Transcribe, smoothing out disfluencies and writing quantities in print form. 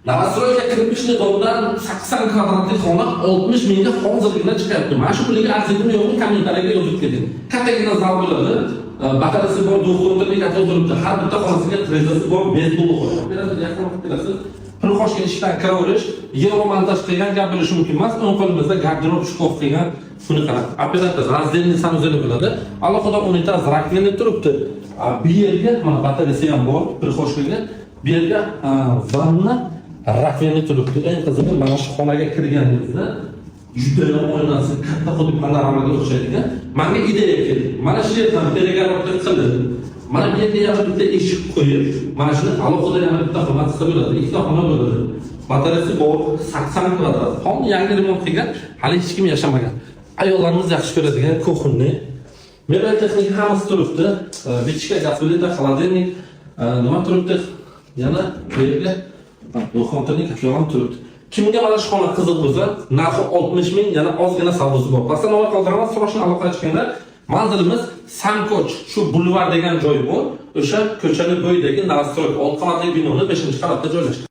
Новостройка кирпичный дом dan 80 kvadratli xona 60 mingga hozirgina chiqyapti. Mana shu pulga arziydimi, yo'qmi, kommentariyaga yozib keting. Kattagina zal bo'ladi. Batareyasi bor, двухконтурный котел turibdi. Har bitta xonasiga derazaси bor, без глухой. Operator, yaqinroq kelasiz. Прихожка, eshikdan kiraverish, yevro montaj qilgan, gap bo'lishi mumkin emas. O'ng qo'limizda garderob shkaf qilgan. Buni qarang. Operator, раздельный санузел bo'ladi. Alohida unitaz, раковина turibdi. Bu yerga mana batareyasi ham bor прихожка ga. Bu yerga vanna, раковина turibdi. Eng qizig'i, mana shu xonaga kirganingizda judayam oynasi katta, xuddi panoramaga o'xshaydigan. Manga ideya keldi. Mana shu yerdan перегородка qilib, mana bu yerga yana bitta eshik qo'yib, mana shuni alohida yana bitta xona qilsa bo'ladi. Ikkita xona bo'ladi. Batareyasi bor, 80 kvadrat. Xon yangi remont qilgan, hali hech kim yashamagan. Ayollarimiz yaxshi ko'radigan кухонный. Mebel, texnika hammasi turibdi. Печка, gaz plita, холодильник, nima turibdi? Yana bu yerga двухконтурный котел ham turibdi. Kimga mana shu xona qiziq bo'lsa, narxi 60 ming, yana ozgina savdosi bor. Pastda nomer qoldiraman, срочно aloqaga chiqinglar. Manzilimiz Samkoch, shu bulvar degan joy bor. O'sha ko'chani bo'yidagi новостройка, 6 qavatli binoni 5-qavatda joylashgan.